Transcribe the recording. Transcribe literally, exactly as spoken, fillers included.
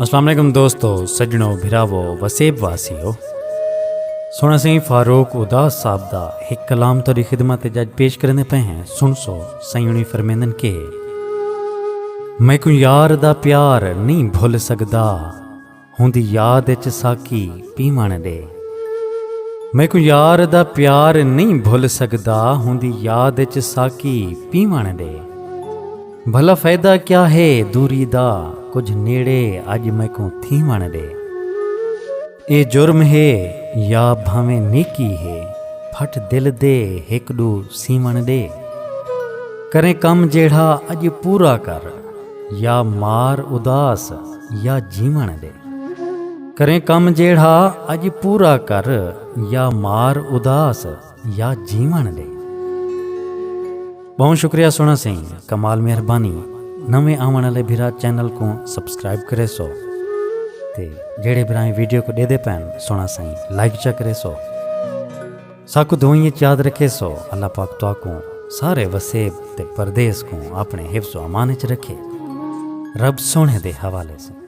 السلام علیکم دوستو، سجنو، بھراوو، وسیب واسیو۔ سونا سائیں فاروق اداس صاحب دا ایک کلام تھوڑی خدمت جج پیش کرنے پہ ہیں۔ سن سو سائیں انہی فرمیندن کے، میں کو یار دا پیار نہیں بھول سکدا، ہوندی یاد اچ ساقی پیوݨ ݙے۔ میکوں یار دا پیار نئیں بھل سڳدا، ہوندی یاد اچ ساقی پیوݨ ݙے۔ بھلا فائدہ کیا ہے دوری دا، کجھ نیڑے اڄ میکوں تھیوݨ ݙے۔ اے جرم ہے یا بھانویں نیکی ہے، پھٹ دل دے ہک ݙو سیوݨ ݙے۔ کریں کم جیڑھا اڄ پورا کر، یا مار اداس یا جیوݨ ݙے۔ کریں کم جیڑھا اڄ پورا کر، یا مار اداس یا جیوݨ ݙے۔ ٻہوں شکریہ سونا سئیں، کمال مہربانی۔ نویں آوݨ والے بھرا چینل کوں سبسکرائب کریسو، تے جیڑھے بھرائیں ویڈیو کوں ݙیہدے پئن سونا سئیں لائک چا کریسو۔ ساکوں دعائیں اچ یاد رکھیسو۔ اللہ پاک تہاکوں سارے وسیب تے پردیس کوں اپݨے حفظ و امان اچ رکھے۔ رب سوہݨے دے حوالے سئیں۔